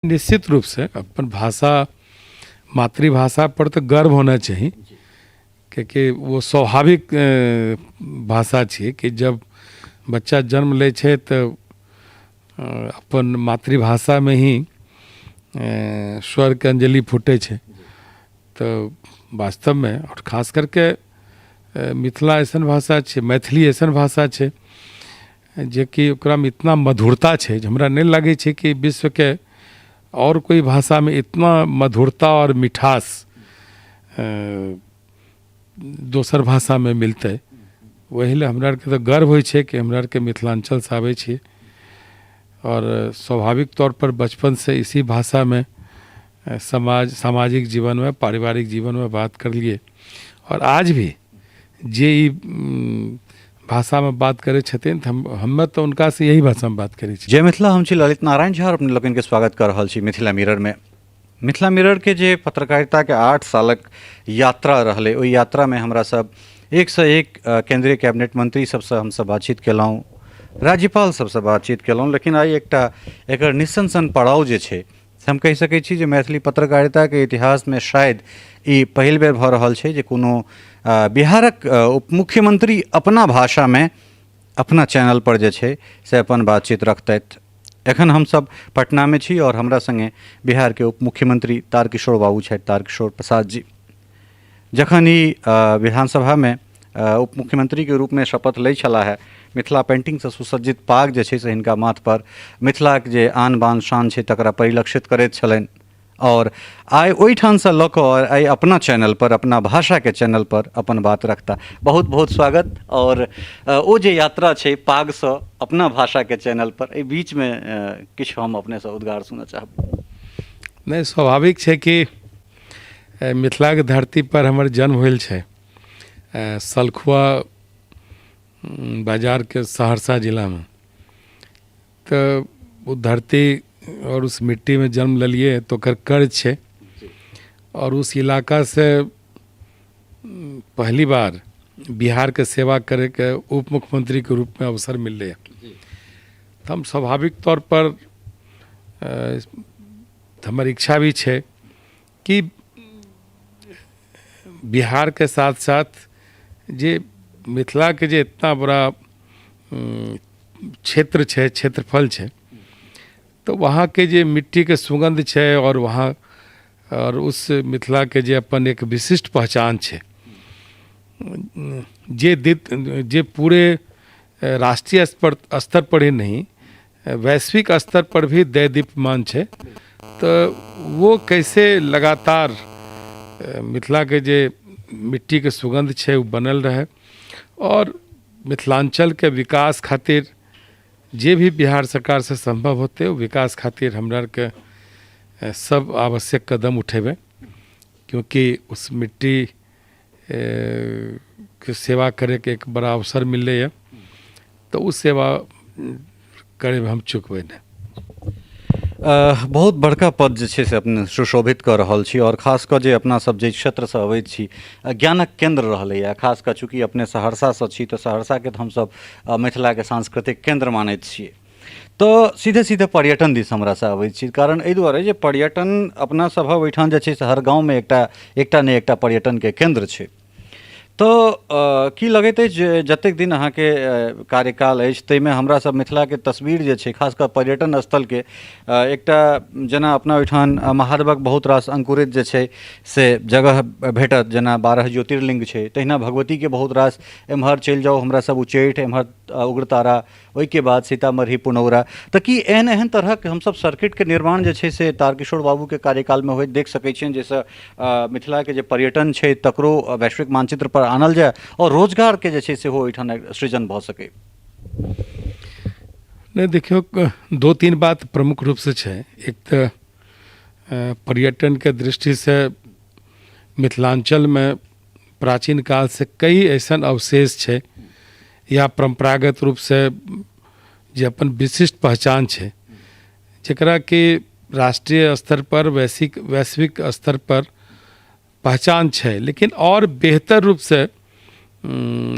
निश्चित रूपसँ अपन भाषा, मातृभाषा पर तऽ गर्व होना चाही, कियाकि ओ स्वाभाविक भाषा छियै कि जब बच्चा जन्म लै छै तऽ अपन मातृभाषामे ही स्वरके अञ्जलि फूटै छै। तऽ वास्तवमे आओर खास करके मिथिला अइसन भाषा छै, मैथिली अइसन भाषा छै जेकि ओकरामे इतना मधुरता छै जे हमरा नहि लागै छै कि विश्वके आओर कोइ भाषामे इतना मधुरता आओर मिठास दोसर भाषामे मिलतै। ओहि लए हमरा आरके तऽ गर्व होइ छै कि हमरा आरके मिथिलाञ्चलसँ आबै छी आओर स्वाभाविक तौरपर बचपनसँ इसी भाषामे समाज, सामाजिक जीवनमे, पारिवारिक जीवनमे बात करलियै आओर आज भी जे ई भाषामे बात करै छथिन तऽ हमे तऽ हुनकासँ यही भाषामे बात करै छी। जय मिथिला, हम छी ललित नारायण झा और अपने लोकनिके स्वागत कऽ रहल छी मिथिला मिररमे। मिथिला मिररके जे पत्रकारिताके 8 सालक यात्रा रहलै, ओहि यात्रामे हमरा सब एकसँ एक केन्द्रीय कैबिनेट मंत्री सबसँ हमसब बातचीत केलहुँ, राज्यपाल सबसँ बातचीत केलहुँ, लेकिन आइ एकटा एकर निस्सन पड़ाव जे छै से हम कहि सकै छी जे मैथिली पत्रकारिताके इतिहासमे शायद ई पहिल बेर भऽ रहल छै जे कोनो बिहारक उपमुख्यमंत्री अपना भाषामे अपना चैनलपर जे छै से अपन बातचीत रखतथि। एखन हमसब पटनामे छी आओर हमरा सङ्गे बिहारके उपमुख्यमंत्री तारकिशोर बाबू छथि, तारकिशोर प्रसाद जी। जखन ई विधानसभामे उपमुख्यमंत्रीके रूपमे शपथ लै छलाह हे, मिथिला पेन्टिंगसँ सुसज्जित पाग जे छै से हिनका माथपर मिथिलाके जे आन बान शान छै तकरा परिलक्षित करैत छलनि आओर आइ ओहिठामसँ लऽ कऽ आओर आइ अपना चैनलपर, अपना भाषाके चैनलपर अपन बात रखता। बहुत बहुत स्वागत। आओर ओ जे यात्रा छै पागसँ अपना भाषाके चैनलपर, एहि बीचमे किछु हम अपनेसँ उद्गार सुनऽ चाहब। नहि, स्वाभाविक छै कि मिथिलाके धरतीपर हमर जन्म भेल छै, सलखुआ बाजारके सहरसा जिलामे। तऽ ओ धरती आओर उस मिट्टीमे जन्म लेलियै तऽ ओकर कर्ज छै आओर उस इलाकासँ पहली बार बिहारके सेवा करैके उप मुख्यमंत्रीके रूपमे अवसर मिललै। तऽ हम स्वाभाविक तौरपर हमर इच्छा भी छै कि बिहारके साथ साथ जे मिथिलाके जे इतना बड़ा क्षेत्र छै, क्षेत्रफल छै, तऽ वहाँके जे मिट्टीके सुगन्ध छै आओर वहाँ आओर उस मिथिलाके जे अपन एक विशिष्ट पहचान छै जे जे पूरे राष्ट्रीय स्तर पर ही नहीं, वैश्विक स्तर पर भी दैदीप्यमान छै, तऽ वो कैसे लगातार मिथिलाके जे मिट्टीके सुगन्ध छै ओ बनल रहै आओर मिथिलाञ्चलके विकास खातिर जे भी बिहार सरकारसँ सम्भव होतै ओ विकास खातिर हमरा आरके सब आवश्यक कदम उठेबै, क्योंकि उस मिट्टी के सेवा करैके एक बड़ा अवसर मिललैए तऽ ओ सेवा करैमे हम चुकबै नहि। बहुत बड़का पद जे छै से अपने सुशोभित कऽ रहल छी आओर खास कऽ जे अपना सब जे क्षेत्रसँ अबैत छी ज्ञानक केन्द्र रहलैए, खास कऽ चूँकि अपने सहरसासँ छी तऽ सहरसाके तऽ हमसब मिथिलाके सांस्कृतिक केन्द्र मानैत छियै। तऽ सीधे सीधे पर्यटन दिस हमरा से अबैत छी, कारण एहि दुआरे जे पर्यटन अपना सभक ओहिठाम जे छै से हर गाँवमे एकटा एकटा ने एकटा पर्यटनके केन्द्र छै। तऽ की लगैत अछि जे जतेक दिन अहाँके कार्यकाल अछि ताहिमे हमरा सब मिथिलाके तस्वीर जे छै खास कऽ पर्यटन स्थलके एकटा जेना अपना ओहिठाम महादेवक बहुत रास अंकुरित जे छै से जगह भेटत, जेना 12 ज्योतिर्लिंग छै तहिना भगवतीके बहुत रास एम्हर चलि जाउ हमरा सब उच्चैठ, एम्हर उग्रतारा, ओहिके बाद सीतामढ़ी पुनौरा, तऽ की एहन एहन तरहक हमसब सर्किटके निर्माण जे छै से तारकिशोर बाबूके कार्यकालमे होइत देख सकै छियनि जाहिसँ मिथिलाके जे पर्यटन छै तकरो वैश्विक मानचित्र पर आनल जाय आओर रोजगारके जे छै सेहो ओहिठाम सृजन भऽ सकै? नहि, देखियौ, 2-3 बात प्रमुख रूपसँ छै। एक तऽ पर्यटनके दृष्टिसँ मिथिलाञ्चलमे प्राचीन कालसँ कई अइसन अवशेष छै या परम्परागत रूपसँ जे अपन विशिष्ट पहचान छै जकरा कि राष्ट्रीय स्तर पर वैश्विक वैश्विक स्तर पर पहचान छै, लेकिन आओर बेहतर रूपसँ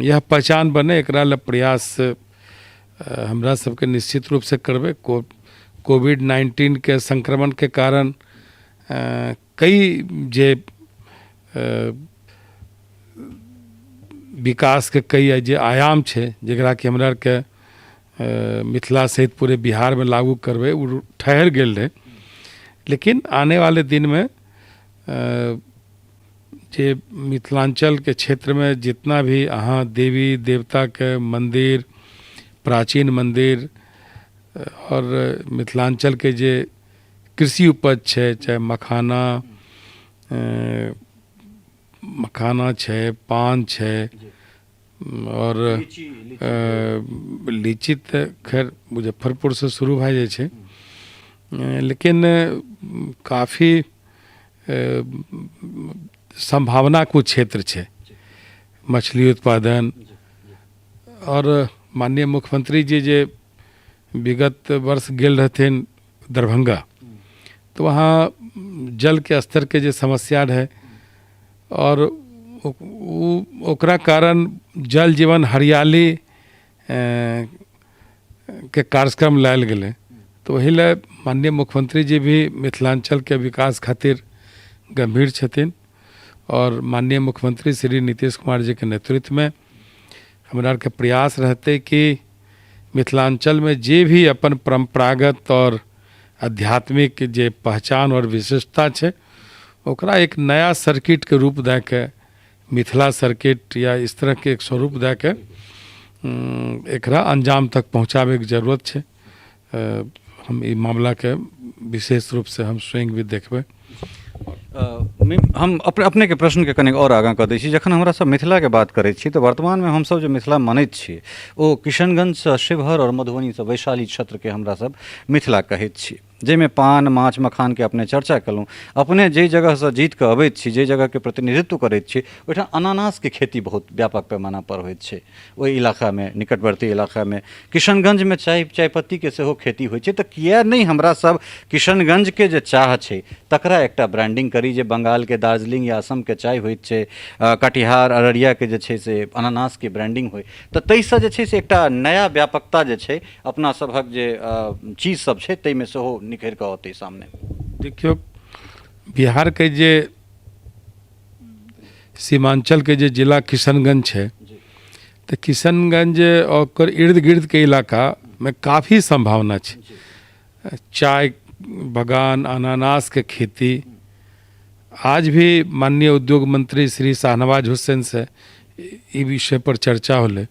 यह पहचान बने एकरा लए प्रयास हमरा सबके निश्चित रूपसँ करबै। कोविड-19 के संक्रमण के कारण कई जे विकास के कई जे आयाम छै जकरा कि हमरा आरके मिथिला सहित पूरे बिहारमे लागू करबै, ओ ठहरि गेल रहै। लेकिन आने वाले दिनमे जे मिथिलाञ्चलके क्षेत्रमे जितना भी अहाँ देवी देवताके मन्दिर, प्राचीन मन्दिर आओर मिथिलाञ्चलके जे कृषि उपज छै, चाहे मखाना मखाना छै, पान छै आओर लीची तऽ खैर मुजफ्फरपुरसँ शुरू भए जाइ छै, लेकिन काफी सम्भावनाके ओ क्षेत्र छै मछली उत्पादन। आओर माननीय मुख्यमंत्री जी जे विगत वर्ष गेल रहथिन दरभंगा, तऽ वहाँ जलके स्तरके जे समस्या रहै आओर ओ ओकरा कारण जल जीवन हरियाली के कार्यक्रम लायल गेलै। तऽ ओहि लए माननीय मुख्यमंत्री जी भी मिथिलाञ्चलके विकास खातिर गम्भीर छथिन आओर माननीय मुख्यमंत्री श्री नीतीश कुमार जीके नेतृत्वमे हमरा आरके प्रयास रहतै कि मिथिलाञ्चलमे जे भी अपन परम्परागत आओर आध्यात्मिक जे पहचान आओर विशेषता छै ओकरा एक नया सर्किटके रूप दए कऽ, मिथिला सर्किट या इस तरहके एक स्वरूप दए कऽ एकरा अंजाम तक पहुँचाबैके जरूरत छै। हम ई मामलाके विशेष रूपसँ हम स्वयं भी देखबै। हम अपनेके प्रश्नके कनेक आओर आगाँ कऽ दै छी। जखन हमरा सब मिथिलाके बात करै छी तऽ वर्तमानमे हमसब जे मिथिला मानैत छी ओ किशनगञ्जसँ शिवहर आओर मधुबनीसँ वैशाली क्षेत्रके हमरा सब मिथिला कहैत छी, जाहिमे पान माछ मखानके अपने चर्चा केलहुँ। अपने जाहि जगहसँ जीत कऽ अबैत छी, जाहि जगहके प्रतिनिधित्व करैत छी, ओहिठाम अनानासके खेती बहुत व्यापक पैमानापर होइत छै। ओहि इलाकामे, निकटवर्ती इलाकामे किशनगञ्जमे चायपत्तीके सेहो खेती होइ छै। तऽ किए नहि हमरा सब किशनगञ्जके जे चाह छै तकरा एकटा ब्रांडिंग करी, जे बंगालके दार्जिलिंग या असमके चाय होइत छै, कटिहार अररियाके जे छै से अनानासके ब्रांडिंग होइ, तऽ ताहिसँ जे छै से एकटा नया व्यापकता जे छै अपना सभक जे चीज सब छै ताहिमे सेहो निखरि कऽ अतै सामने। देखियौ, बिहारके जे सीमांचलके जे जिला किशनगंज छै, तऽ किशनगंज ओकर इर्द गिर्दके इलाकामे काफी सम्भावना छै। चाय बगान, अनानासके खेती, आज भी माननीय उद्योग मंत्री श्री शाहनवाज हुसैन से ई विषय पर चर्चा होलै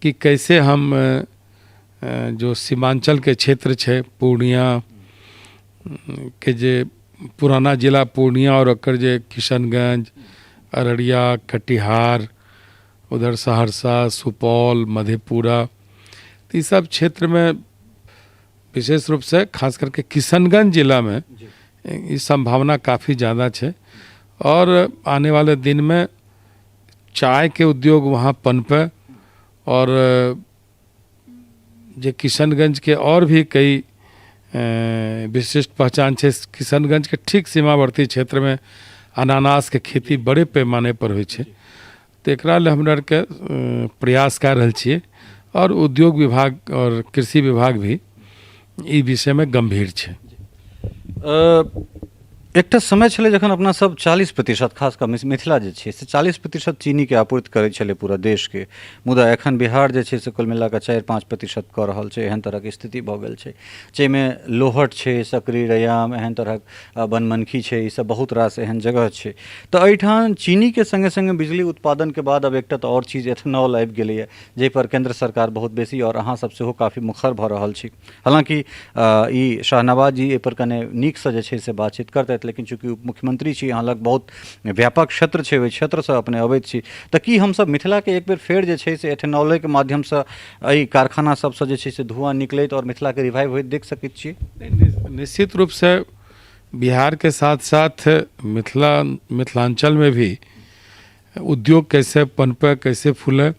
कि कैसे हम जो सीमांचलके क्षेत्र छै, पूर्णिया के जे पुराना जिला पूर्णिया और ओकर जे किशनगंज, अररिया, कटिहार, उधर सहरसा, सुपौल, मधेपुरा, तऽ ई सब क्षेत्रमे विशेष रूपसँ खास करके किशनगंज जिलामे ई सम्भावना काफी ज़्यादा छै। और आने वाले दिनमे चायके उद्योग वहाँ पनपे और जे किशनगंजके आओर भी कई विशिष्ट पहचान छै। किशनगंजके ठीक सीमावर्ती क्षेत्रमे अनानासके खेती बड़े पैमाने पर होइ छै, तऽ एकरा लए हमरा आरके प्रयास कए रहल छियै आओर उद्योग विभाग आओर कृषि विभाग भी ई विषयमे गम्भीर छै। एकटा समय छलै जखन अपना सब 40%, खास कऽ मिथिला जे छै से 40% चीनीके आपूर्ति करै छलै पूरा देशके, मुदा एखन बिहार जे छै से कुल मिला कऽ 4-5% कऽ रहल छै। एहन तरहक स्थिति भऽ गेल छै, जाहिमे लोहट छै, सकरी, रैयाम, एहन तरहक बनमनखी छै, ई सब बहुत रास एहन जगह छै। तऽ एहिठाम चीनीके सङ्गे सङ्गे बिजली उत्पादनके बाद आब एकटा तऽ आओर चीज एथेनॉल आबि गेलैए, जाहिपर केन्द्र सरकार बहुत बेसी आओर अहाँसब सेहो काफी मुखर भऽ रहल छी। हालाँकि ई शाहनवाज जी एहिपर कने नीकसँ जे छै से बातचीत करतथि, लेकिन चूँकि उप मुख्यमंत्री छी, अहाँ लग बहुत व्यापक क्षेत्र छै, ओहि क्षेत्रसँ अपने अबैत छी, तऽ की हमसब मिथिलाके एक बेर फेर जे छै से एथेनॉलेके माध्यमसँ एहि कारखाना सबसँ जे छै से धुआँ निकलैत आओर मिथिलाके रिवाइव होइत देख सकैत छियै? निश्चित रूपसँ बिहारके साथ साथ मिथिलाञ्चलमे भी उद्योग कैसे पनपे, कैसे फूले,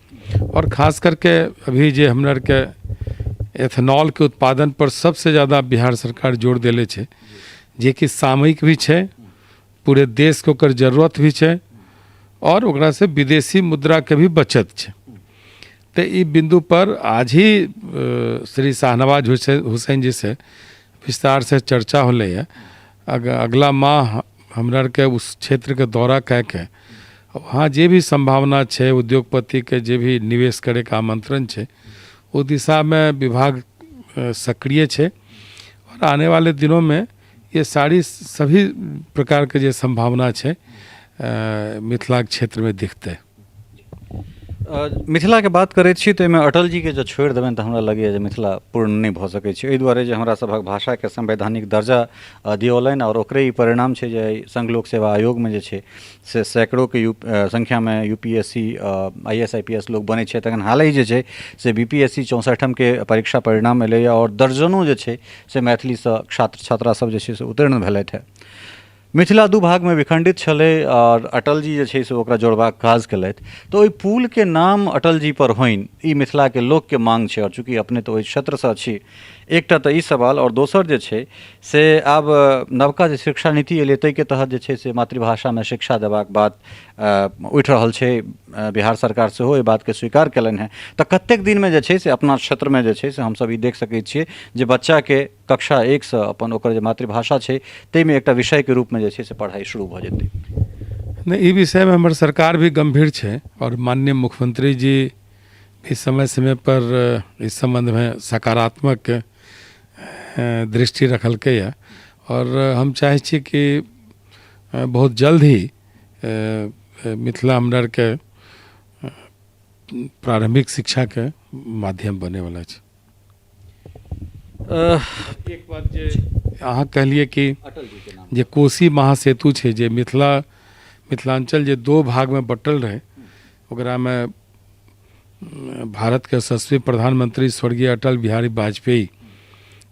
और खास करके अभी जे हमरा आरके एथेनॉलके उत्पादन पर सबसे ज़्यादा बिहार सरकार जोर देले छै, जेकि सामयिक भी छै, पूरे देशके ओकर जरूरत भी छै और ओकरासँ विदेशी मुद्राके भी बचत छै। तऽ ई बिन्दु पर आज ही श्री शाहनवाज हुसैन जी से विस्तारसँ चर्चा होलैए। अगला माह हमरा आरके उस क्षेत्रके दौरा कए के वहाँ जे भी सम्भावना छै, उद्योगपतिके जे भी निवेश करैके आमंत्रण छै, ओ दिशामे विभाग सक्रिय छै और आने वाले दिनों में ये सारी सभी प्रकारके जे सम्भावना छै मिथिलाके क्षेत्रमे दिखतै। मिथिलाके बात करै छी तऽ एहिमे अटल जीके जँ छोड़ि देबनि तऽ हमरा लगैए जे मिथिला पूर्ण नहि भऽ सकै छै। एहि दुआरे जे हमरा सभक भाषाके संवैधानिक दर्जा दियौलनि आओर ओकरे ई परिणाम छै जे संघ लोक सेवा आयोगमे जे छै से सैकड़ोके संख्यामे U P S C, I S, I P S लोक बनै छै। तखन हालहि जे छै से बी पी एस सी 64मके परीक्षा परिणाम एलैए आओर दर्जनो जे छै से मैथिलीसँ छात्र छात्रा सब जे छै से उत्तीर्ण भेलथि हेँ। मिथिला दू भागमे विखण्डित छलै आओर अटल जी जे छै से ओकरा जोड़बाक काज केलथि, तऽ ओहि पुलके नाम अटल जी पर होइन, ई मिथिलाके लोकके माँग छै। आओर चूँकि अपने तऽ ओहि क्षेत्रसँ छी, एकटा तऽ ई सवाल, आओर दोसर जे छै से आब नवका जे शिक्षा नीति एलै ताहिके तहत जे छै से मातृभाषामे शिक्षा देबाक बात उठि रहल छै। बिहार सरकार सेहो एहि बातके स्वीकार केलनि हेँ। तऽ कतेक दिनमे जे छै से अपना क्षेत्रमे जे छै से हमसभ ई देख सकै छियै जे बच्चाके कक्षा 1सँ अपन ओकर जे मातृभाषा छै ताहिमे एकटा विषयके रूपमे जे छै से पढ़ाइ शुरू भऽ जेतै? नहि, ई विषयमे हमर सरकार भी गम्भीर छै आओर माननीय मुख्यमंत्री जी भी समय समय पर इस सम्बन्धमे सकारात्मक दृष्टि रखलकैए आओर हम चाहै छी कि बहुत जल्द ही मिथिला हमरा आरके प्रारम्भिक शिक्षाके माध्यम बनैवला छै। एक बात जे अहाँ कहलियै कि जे कोसी महासेतु छै, जे मिथिलांचल जे दो भागमे बँटल रहै, ओकरामे भारतके यशस्वी प्रधानमंत्री स्वर्गीय अटल बिहारी वाजपेयी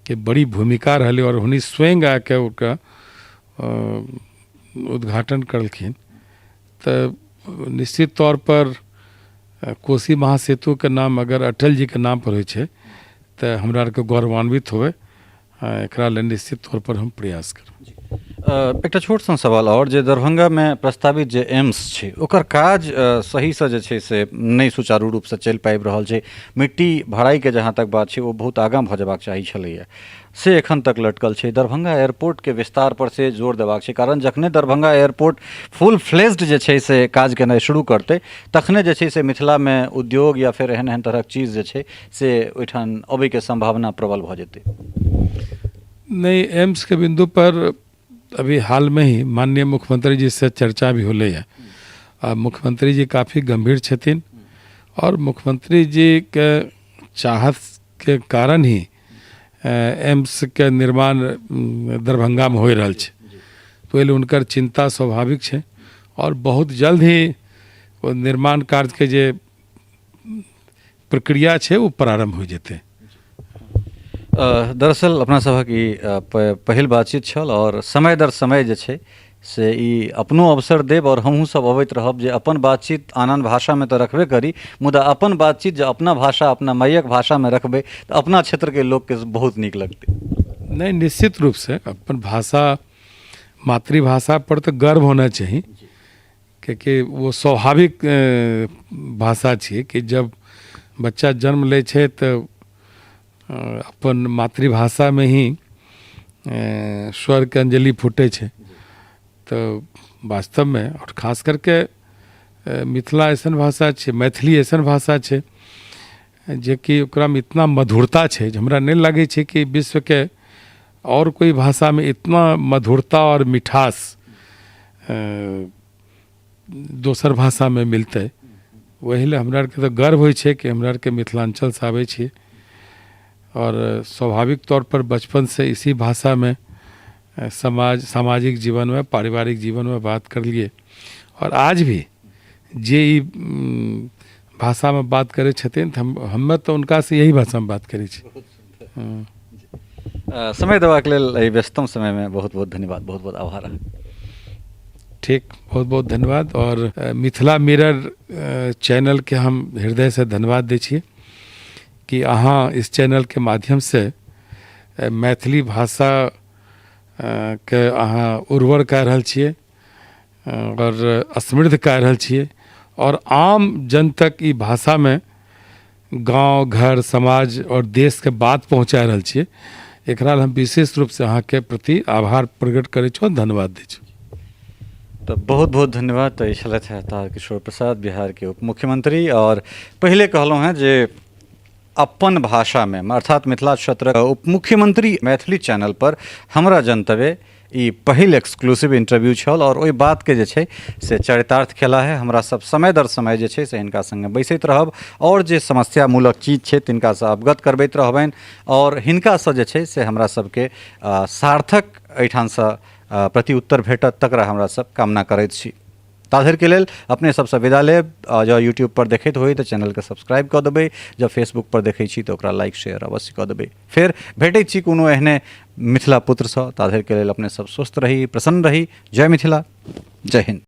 के बड़ी भूमिका रहलै आओर हुनी स्वयं आके ओकरा उद्घाटन करलखिन। तऽ निश्चित तौर पर कोसी महासेतुके नाम अगर अटल जीके नाम पर होइ छै तऽ हमरा आरके गौरवान्वित होबै। एकरा लेल निश्चित तौर पर हम प्रयास करब। एकटा छोट सन सवाल आओर, जे दरभंगामे प्रस्तावित जे एम्स छै ओकर काज सहीसँ जे छै से नहि सुचारू रूपसँ चलि पाबि रहल छै। मिट्टी भराइके जहाँ तक बात छै ओ बहुत आगाँ भऽ जेबाक चाही छलैए, से एखन तक लटकल छै। दरभंगा एयरपोर्टके विस्तार पर से जोर देबाक छै, कारण जखने दरभंगा एयरपोर्ट फुल फ्लेज्ड जे छै से काज केनाइ शुरू करतै तखने जे छै से मिथिलामे उद्योग या फेर एहन एहन तरहक चीज जे छै से ओहिठाम अबैके सम्भावना प्रबल भऽ जेतै। नहि, एम्सके बिन्दु पर अभी हालमे ही माननीय मुख्यमंत्री जी से चर्चा भी होलै है आ मुख्यमंत्री जी काफी गंभीर छथिन और मुख्यमंत्री जी के चाहत के कारण ही एम्सके निर्माण दरभंगामे होइ रहल छै, तऽ ओहि लेल हुनकर चिन्ता स्वाभाविक छै आओर बहुत जल्द ही ओ निर्माण कार्यके जे प्रक्रिया छै ओ प्रारम्भ हो जेतै। दरअसल अपना सभक ई पहिल बातचीत छल आओर समय दर समय जे छै से ई अपनो अवसर देब आओर हमहूँ सब अबैत रहब जे अपन बातचीत आन आन भाषामे तऽ रखबे करी, मुदा अपन बातचीत जे अपना भाषा अपना मायक भाषामे रखबै तऽ अपना क्षेत्रके लोकके बहुत नीक लगतै। नहि, निश्चित रूपसँ अपन भाषा मातृभाषा पर तऽ गर्व होना चाही, कियाकि ओ स्वाभाविक भाषा छियै कि जब बच्चा जन्म लै छै तऽ अपन मातृभाषामे ही स्वरके अंजलि फूटै छै। तऽ वास्तवमे आओर खास करके मिथिला अइसन भाषा छै, मैथिली अइसन भाषा छै जेकि ओकरामे इतना मधुरता छै जे हमरा नहि लागै छै कि विश्वके आओर कोइ भाषामे इतना मधुरता आओर मिठास दोसर भाषामे मिलतै। ओहि लए हमरा आरके तऽ गर्व होइ छै कि हमरा आरके मिथिलाञ्चलसँ आबै छी आओर स्वाभाविक तौरपर बचपनसँ इसी भाषामे समाज सामाजिक जीवनमे पारिवारिक जीवनमे बात करलियै आओर आज भी जे ई भाषामे बात करै छथिन तऽ हमे तऽ हुनकासँ यही भाषामे बात करै छी। समय देबाक लेल एहि व्यस्तम समयमे बहुत बहुत धन्यवाद, बहुत बहुत आभार। ठीक, बहुत बहुत धन्यवाद। आओर मिथिला मिरर चैनलके हम हृदयसँ धन्यवाद दै छी कि अहाँ इस चैनलके माध्यमसँ मैथिली भाषा के अहाँ उर्वर कए रहल छियै आओर समृद्ध कए रहल छियै आओर आम जन तक ई भाषामे गाँव घर समाज आओर देशके बात पहुँचा रहल छियै। एकरा हम विशेष रूपसँ अहाँके प्रति आभार प्रकट करै छी, धन्यवाद दै छी। तऽ बहुत बहुत धन्यवाद। तऽ ई छलथि हेँ तारकिशोर प्रसाद, बिहारके उप मुख्यमंत्री। आओर पहिले कहलहुँ हेँ जे अपन भाषामे अर्थात मिथिला क्षेत्रक उप मुख्यमंत्री मैथिली चैनल पर हमरा जनतबे ई पहिल एक्सक्लूसिव इंटरव्यू छल आओर ओहि बातके जे छै से चरितार्थ केला है। हमरा सब समय दर समय जे छै से हिनका सङ्गे बैसैत रहब आओर जे समस्यामूलक चीज छै तिनकासँ अवगत करबैत रहबनि आओर हिनकासँ जे छै से हमरा सबके सार्थक एहिठामसँ प्रति उत्तर भेटत तकरा हमरा सब कामना करैत छी। ताधरिके लेल अपने सबसँ विदा लेब। जँ यूट्यूब पर देखैत होइ तऽ चैनलके सब्सक्राइब कऽ देबै, जँ फेसबुक पर देखै छी तऽ ओकरा लाइक शेयर अवश्य कऽ देबै। फेर भेटै छी कोनो एहने मिथिला पुत्रसँ, ताधरिके लेल अपने सब स्वस्थ रही, प्रसन्न रही। जय मिथिला, जय हिन्द।